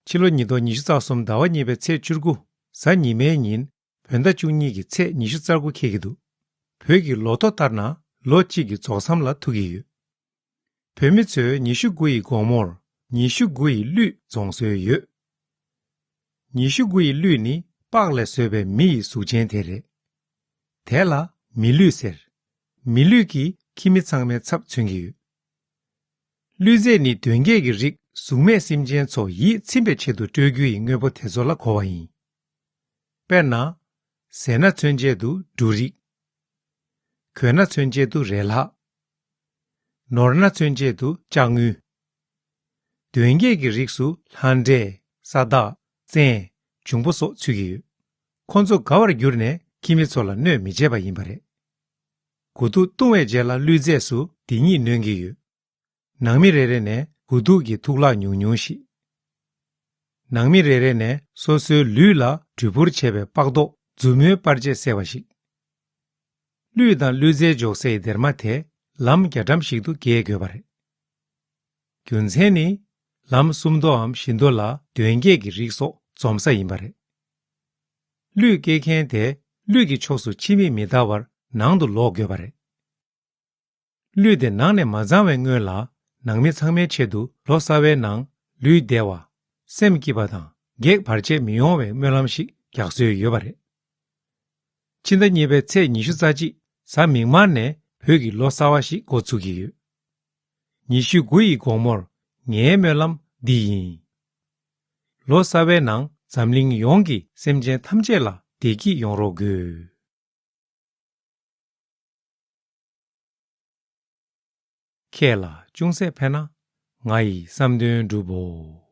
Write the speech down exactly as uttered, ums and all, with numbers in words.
ཕྱི་ལོ་ཉིས་སྟོང་ཉི་ཤུ་རྩ་གསུམ་ཟླ་བ་གཉིས་པའི་ཚེས་བཅུ་དགུ་གཟའ་ཉི་མའི་ཉིན་བོད་ཟླ་བཅུ་གཉིས་ཀྱི་ཚེས་ཉི་ཤུ་རྩ་དགུ་འཁེལ་གྱི་འདུག་བོད་ཀྱི་ལོ་ཐོ་ལྟར་ན་ལོ་གཅིག་གི་རྫོགས་མཚམས་ལ་ཐུག་གི་ཡོད། བོད་མི་ཚོས་ཉི་ཤུ་དགུ་ཡི་དགོང་མོར་ཉི་ཤུ་དགུ་ཡི་གླུད་རྫོང་སྲོལ་ཡོད། ཉི་ཤུ་དགུ་ཡི་གླུད་ནི་པགས་ལས་བཟོས་པའི་མི་ཡི་གཟུགས་ཅན་དེ་རེད། དེ་ལ་མི་གླུད་ཟེར། མི་གླུད་ཀྱིས་ཁྱིམ་མི་ཚང་མའི་ཚབ་མཚོན་གྱི་ཡོད། གླུད་རྫས་ནི་གདོན་བགེགས་ཀྱི་རིགས་གཟུགས་མེད་སེམས་ཅན་ཚོ་ཡིད་ཚིམ་པའི་ཆེད་དུ་སྤྲོད་རྒྱུ་ཡི་དངོས་པོ་དེ་ཚོ་ལ་གོ་བ་ཡིན། དཔེར་ན། ཟས་སྣ་མཚོན་ཆེད་དུ་འབྲུ་རིགས། གོས་སྣ་མཚོན་ཆེད་དུ་རས་ལྷག་ནོར་སྣ་མཚོན་ཆེད་དུ་ལྕགས་དངུལ། གདོན་བགེགས་ཀྱི་རིགས་སུ་ལྷ་འདྲེ། ས་བདག་བཙན། འབྱུང་པོ་སོགས་ཚུད་ཀྱི་ཡོད། ཁོ་ཚོ་དགའ་བར་གྱུར་ནས་ཁྱིམ་མི་ཚོ་ལ་གནོད་མི་བྱེད་པ་ཡིན་པ་རེད། དགུ་ཐུག་བཏུང་བའི་རྗེས་ལ་གླུད་རྫས་སུ་འདི་ཉིད་སྣོན་གྱི་ཡོད། ནང་མི་རེ་རེ་ནས་དགུ་ཐུག་གི་ཐུག་ལྷག་ཉུང་ཉུང་ཞིག་ནང་མི་རེ་རེ་ནས་སོ་སོའི་ལུས་ལ་འབྲུ་འབུར་བྱས་པའི་པགས་མདོག་མཛུབ་མོའི་པར་ཆས་གསལ་བ་ཞིག་གླུད་དང་གླུད་རྫས་འཇོག་སའི་སྡེར་མ་དེ་ལམ་རྒྱ་གྲམ་ཞིག་ཏུ་བརྒལ་དགོས་པ་རེད། རྒྱུ་མཚན་ནི། ལམ་སུམ་མདོའམ་བཞི་མདོ་ལ་གདོན་བགེགས་ཀྱི་རིགས་སོགས་འཛོམས་ས་ཡིན་པ་རེད། གླུད་སྐྱེལ་མཁན་དེ་གླུད་ཀྱི་ཕྱོགས་སུ་ཕྱི་མིག་མི་ལྟ་བར་ནང་དུ་ལོག་དགོས་པ་རེད། གླུད་དེ་ནང་ནས་མ་བརྫངས་བའི་སྔོན་ལ་ནང་མི་ཚང་མའི་ཆེད་དུ་ལོ་གསར་བའི་ནང་ལུས་བདེ་བ། སེམས་སྐྱིད་པ་དང་བགེགས་བར་ཆད་མི་ཡོང་བའི་སྨོན་ལམ་ཞིག་རྒྱག་སྲོལ་ཡོད་པ་རེད། ཕྱི་ཟླ་གཉིས་པའི་ཚེས་ཉི་ཤུ་རྩ་གཅིག་གཟའ་མིག་དམར་ནས་བོད་ཀྱི་ལོ་གསར་བ་ཞིག་འགོ་ཚུགས་ཀྱི་ཡོད། ཉི་ཤུ་དགུ་ཡི་དགོང་མོར་ངའི་སྨོན་ལམ་འདི་ཡིན། ལོ་གསར་བའི་ནང་འཛམ་གླིང་ཡོངས་ཀྱི་སེམས་ཅན་ཐམས་ཅད་ལ་བདེ་སྐྱིད་ཡོང་རོགས་དགོས། ཁྱེད་ལ་ཅུང་ཟད་ཕན་ན་ང་ཡི་བསམ་དོན་འགྲུབ་བོ།